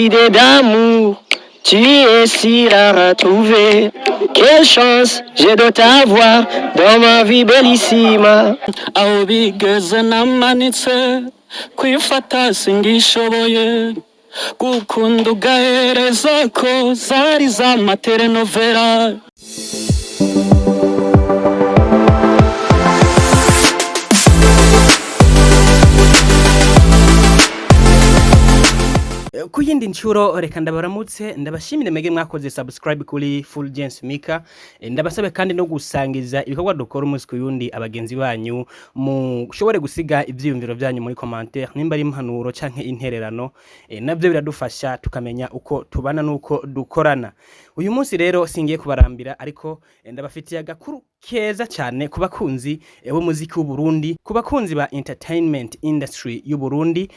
idées d'amour, tu es si rare à trouver. Quelle chance j'ai de t'avoir dans ma vie bellissima. Aho bigeze namanitse kwifata singishoboye gukunda ugahereza ko zari za matelenovela. Ku yindi ncuro, reka ndabaramutse, ndabashimire mege mwakoze subscribe kuri Fulgence Mika. Ndabasabe kandi no gusangiza ibikorwa dukora umunsi ku yundi abagenzi banyu, mushobore gusiga ivyiyumviro vyanyu muri commentaire, nimba ari impanuro canke intererano, navyo biradufasha tukamenya uko tubana nuko dukorana. Uyu munsi rero singiye kubarambira, ariko ndabafitiye agakuru keza cyane ku bakunzi b'umuziki w'u Burundi, ku bakunzi ba entertainment industry y'u Burundi.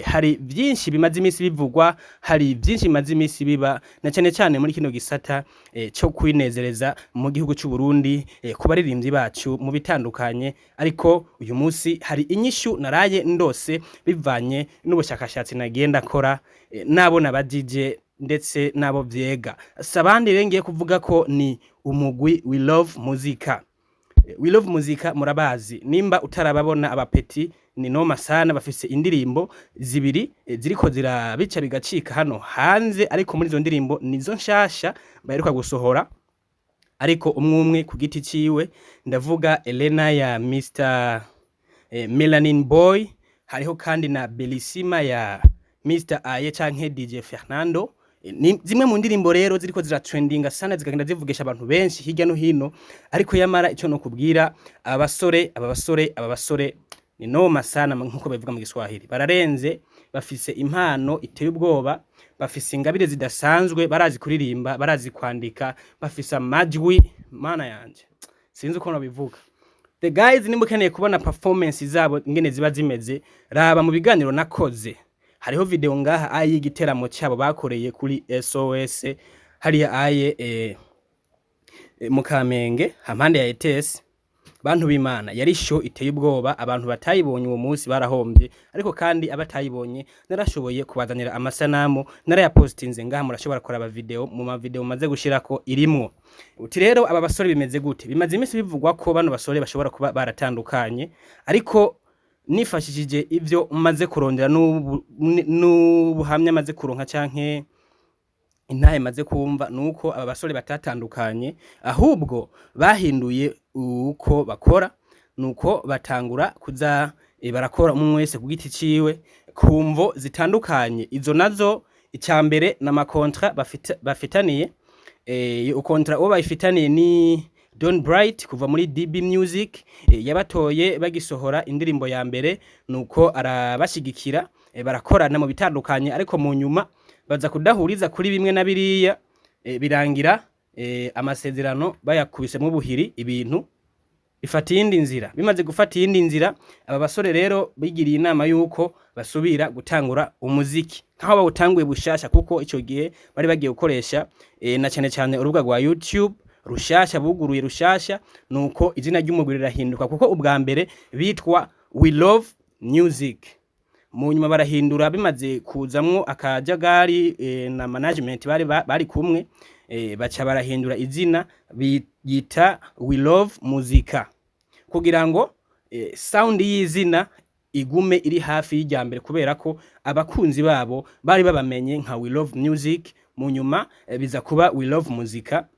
Hari byinshi bimaze iminsi bivugwa, hari byinshi bimaze iminsi biba, na cyane cyane muri kino gisata cyo kwinezereza mu gihugu cy'u Burundi, ku baririmbyi bacu mu bitandukanye. Ariko uyu munsi hari inyishu naraye ndose bivanye n'ubushakashatsi nagiye ndakora, nabo nabajije ndetse n'abo vyega. Si abandi rero ngiye kuvuga ko ni umugwi We Love Muzika. We Love Muzika murabazi, nimba utarababona, abapeti ni noma sana, bafise indirimbo zibiri ziriko zirabica bigacika hano hanze, ariko muri izo ndirimbo nizo nshasha baheruka gusohora, ariko umwe umwe ku giti ciwe. Ndavuga Elena ya Mr Melanin Boy, hariho kandi na Bellissima ya Mr Aye canke DJ Fernando. Ni zimwe mu ndirimbo rero ziriko ziratrendinga sana, zikagenda zivugisha abantu benshi hirya no hino. Ariko yamara ico no kubwira abasore, aba basore, aba basore ni noma sana, nkuko babivuga mu Giswahili, bararenze, bafise impano iteye ubwoba, bafise ingabire zidasanzwe, barazi kuririmba, barazi kwandika, bafise amajwi, mana yanje, sinzi uko nabivuga. The guys, nimba ukeneye kubona performance zabo ingene ziba zimeze, raba mu biganiro nakoze, hariho video ngaha aye y'igiteramo cyabo bakoreye kuri SOS hariya aye mu Kamenge hampande ya ETS. Bantu b'Imana, yari show iteye ubwoba, abantu batayibonye uwo munsi barahombye. Ariko kandi abatayibonye narashoboye kubazanira amasanamu, narayapostinze ngaha, murashobora kuraba video mu ma video maze gushirako irimwo. Uti rero aba basore bimeze gute? Bimaze iminsi bivugwa ko bano basore bashobora kuba baratandukanye, ariko nifashishije ivyo maze kurondera n'ubuhamya maze kuronka canke intahe maze kumva, nuko aba basore batatandukanye, ahubwo bahinduye uko bakora, nuko batangura kuza barakora umwe wese ku giti ciwe ku mvo zitandukanye. Izo nazo, icya mbere ni ama contrat bafitaniye. Contrat uwo bayifitaniye ni Don Bright kuva muri DB Music, yabatoye bagisohora indirimbo ya mbere, nuko arabashigikira, barakorana mu bitandukanye, ariko mu nyuma baza kudahuriza kuri bimwe na biriya, birangira amasezerano bayakubisemo ubuhiri, ibintu bifata iyindi nzira. Bimaze gufata iyindi nzira, aba basore rero bigiriye inama yuko basubira gutangura umuziki nkaho bawutanguye bushasha, kuko ico gihe bari bagiye gukoresha na cyane cyane urubuga rwa YouTube rushasha buguruye rushasha, nuko izina ry'umugwi rirahinduka, kuko ubwa mbere bitwa We Love Music, mu nyuma barahindura bimaze kuzamwo akajagari na management bari bari kumwe, baca barahindura izina biyita We Love Muzika kugira ngo sound y'izina igume iri hafi y'irya mbere, kubera ko abakunzi babo bari babamenye nka We Love Music. Mu nyuma biza kuba We Love Muzika,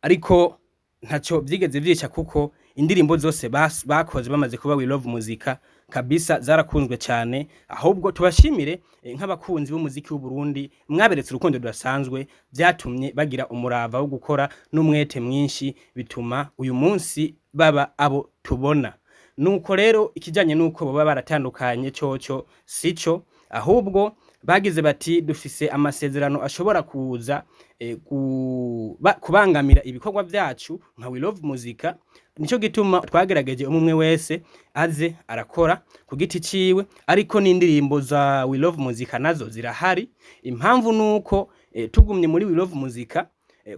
ariko ntacyo byigeze vyica, kuko indirimbo zose bakoze bamaze kuba We Love Muzika kabisa zarakunzwe cyane. Ahubwo tubashimire nk'abakunzi b'umuziki w'u Burundi mwaberetse urukundo rudasanzwe, byatumye bagira umurava wo gukora n'umwete mwinshi, bituma uyu munsi baba abo tubona. Nuko rero ikijanye nuko baba baratandukanye coco sico, ahubwo bagize bati dufise amasezerano ashobora kuza kubangamira ibikorwa vyacu nka We Love Muzika, nico gituma twagerageje umwe wese aze arakora ku giti ciwe, ariko n'indirimbo za We Love Muzika nazo zirahari. Impamvu nuko tugumye muri We Love Muzika,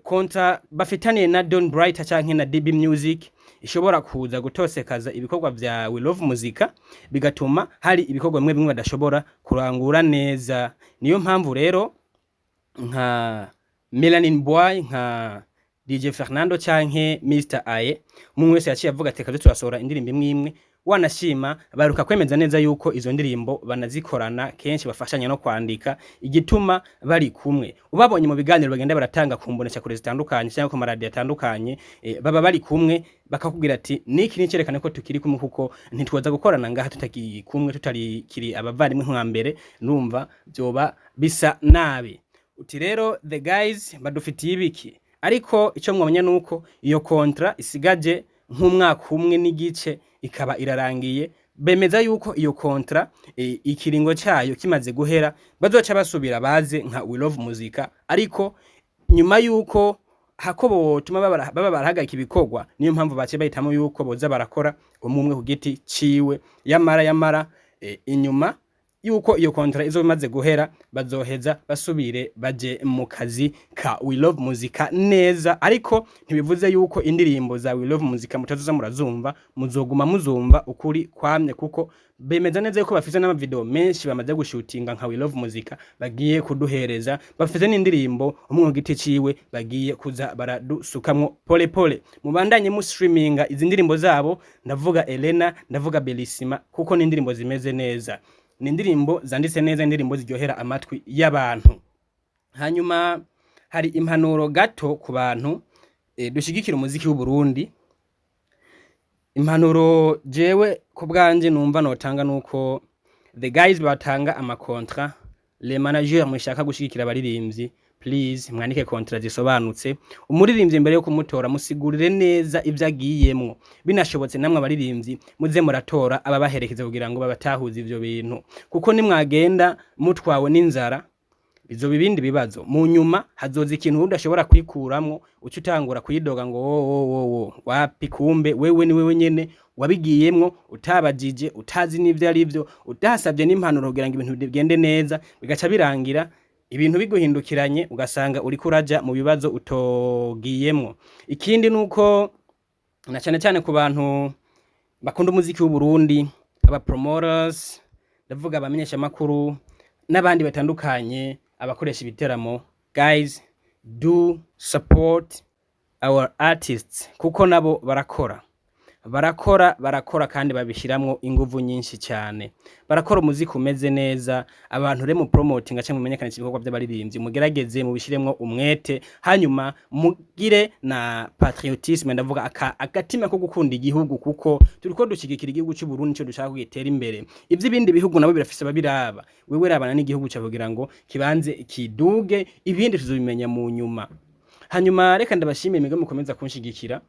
contrat bafitaniye na Don Bright canke na DB Music. ishobora kuza gutosekaza ibikorwa vya We Love Muzika, bigatuma hari ibikorwa bimwe bimwe badashobora kurangura neza. Niyo mpamvu rero nka Melanin Boy, nka DJ Fernando canke Mr Aye, umwe wese yaciye avuga ati: "Kaze turasohora indirimbo imwe imwe." Wanashima baruka kwemeza neza yuko izo ndirimbo banazikorana kenshi, bafashanya no kwandika, igituma bari kumwe. Ubabonye mu biganiro bagenda baratanga ku mbonesha kure zitandukanye cyangwa ku maradiyo atandukanye, baba bari kumwe, bakakubwira ati: "Niki ni cerekana ko tukiri kumwe, kuko ntitwoza gukorana ngaha tutakiri kumwe, tutari kiri abavandimwe nka mbere, numva byoba bisa nabi." Uti rero the guys badufitiye ibiki? Ariko icyo mwamenya nuko iyo contrat isigaje nk'umwaka umwe n'igice ikaba irarangiye. Bemeza yuko iyo contrat ikiringo cyayo kimaze guhera bazoca basubira baze nka We Love Muzika, ariko nyuma yuko hako botuma baba barahagarika ibikorwa. Niyo mpamvu baciye bahitamo yuko boza barakora umwe umwe ku giti ciwe. Yamara inyuma yuko iyo contrat izoba imaze guhera, bazoheza basubire baje mu kazi ka We Love Muzika neza. Ariko ntibivuze yuko indirimbo za We Love Muzika mutazoza murazumva, muzoguma muzumva ukuri kwamye, kuko bemeza neza yuko bafise n'amavideo menshi bamaze gushutinga nka We Love Muzika bagiye kuduhereza, bafise n'indirimbo umwe ku giti ciwe bagiye kuza baradusukamwo pole pole. Mubandanye mu streaminga izi ndirimbo zabo, ndavuga Elena, ndavuga Belisima, kuko ni indirimbo zimeze neza, ni indirimbo zanditse neza, indirimbo ziryohera amatwi y'abantu. Hanyuma hari impanuro gato ku bantu dushigikira umuziki w'u Burundi. Impanuro jewe ku bwanje numva notanga nuko the guys batanga amakontra, les managers mushaka gushigikira abaririmbyi, please mwandike contrat zisobanutse. Umuririmbyi mbere yo kumutora musigurire neza ibyo agiyemwo. Binashobotse namwe abaririmbyi muze muratora ababaherekeza kugira ngo babatahuze ivyo bintu, kuko nimwagenda mutwawe n'inzara bizoba ibindi bibazo mu nyuma. Hazoza ikintu udashobora kwikuramwo, uca utangura kuyidoga ngo wo wo wo wo wapi, kumbe wewe ni wewe nyene wabigiyemwo utabajije, utazi n'ivyo ari vyo, utasabye n'impanuro kugira ngo ibintu bigende neza, bigaca birangira ibintu biguhindukiranye, ugasanga uriko uraja mu bibazo utogiyemwo. Ikindi nuko na cyane cyane ku bantu bakunda umuziki w'u Burundi, aba promoters, ndavuga abamenyeshamakuru n'abandi batandukanye, abakoresha ibiteramo, guys, do support our artists, kuko nabo barakora, barakora, barakora kandi babishiramwo inguvu nyinshi cyane, barakora umuziki umeze neza. Abantu rero mu promoting cyangwa mumenyekanisha ibikorwa by'abaririmbyi, mugerageze mubishiremwo umwete, hanyuma mugire na patriotisme, ndavuga agatima ko gukunda igihugu, kuko turiko dushyigikira igihugu cy'u Burundi cyo dushaka kugitera imbere. Ivy'ibindi bihugu nabo birafise ababiraba. Wewe rabana n'igihugu cyawe kugira ngo kibanze kiduge, ibindi tuzobimenya mu nyuma. Hanyuma reka ndabashimire mwebwe mukomeza kunshigikira.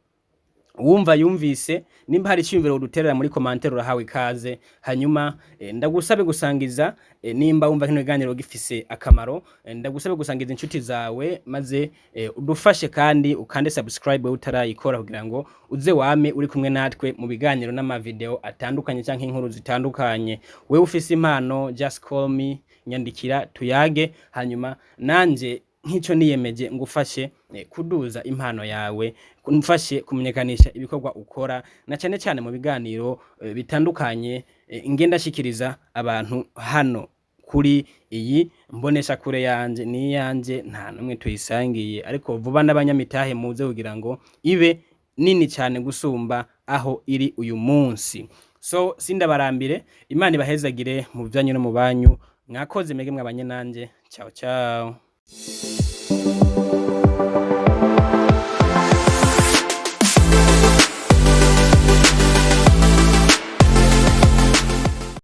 Wumva yumvise, nimba hari icyiyumviro uduterera muri commentaire, urahawe ikaze. Hanyuma ndagusabe gusangiza, nimba wumva kino kiganiro gifise akamaro, ndagusabe gusangiza inshuti zawe, maze udufashe kandi ukande subscribe wewe utarayikora, kugira ngo uze wame uri kumwe natwe mu biganiro n'amavideo atandukanye canke inkuru zitandukanye. Wewe ufise impano, just call me, nyandikira tuyage, hanyuma nanje nk'icyo niyemeje ngufashe kuduza impano yawe, mfashe kumenyekanisha ibikorwa ukora, na cyane cyane mu biganiro bitandukanye ngenda shikiriza abantu hano kuri iyi mbonesha kure yanje. Ni iyanjye, nta n'umwe tuyisangiye, ariko vuba n'abanyamitahe muze kugira ngo ibe nini cyane gusumba aho iri uyu munsi. So sindabarambire, Imana ibahezagire mu byanyu no mu banyu. Mwakoze mwebwe mwabanye nanje. Ciao ciao.